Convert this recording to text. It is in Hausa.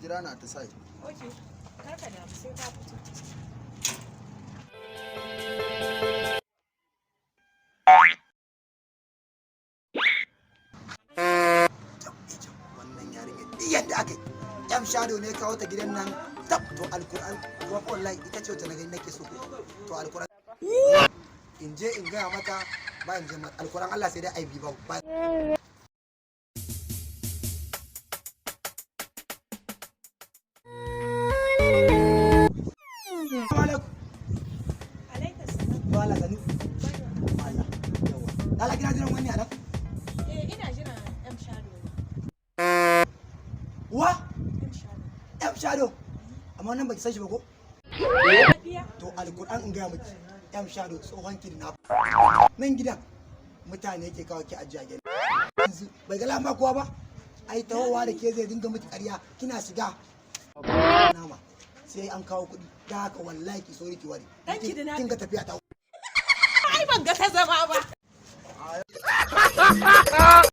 Kira na ta sai. Okay, kar ka damu, sai ka fito. Wannan yarinya, duk yadda aka yi, M Shadow ne kawo ta gidan nan. Tab, to alkur'an kuma fa wallahi ita ce wacce na gani nake so. To alkur'an in je in gaya mata ba, in je mata alkur'an Allah sai dai ai bi ba ba. Assalamu alaikum. Alaikum salam. To Allah sanu. Allah. Yawa. Allah, kina jiran wani anan? Eh, ina jiran M Shadow ne. Wa? M Shadow. M Shadow. Amma wannan baki san shi ba ko? Lafiya? To alkur'an in gaya miki, M Shadow tsohon kidnap nan gidan mutane ke kawo ki ajiya gidan yanzu bai ga lamba kowa ba, ai tahowa da ke zai dinga miki ƙarya, kina shiga nama sai an kawo kuɗi. Da haka wallahi ki sori ki ware. Dan kidnapping. Kin ga tafiya ta. Ai ban ga ta zama ba.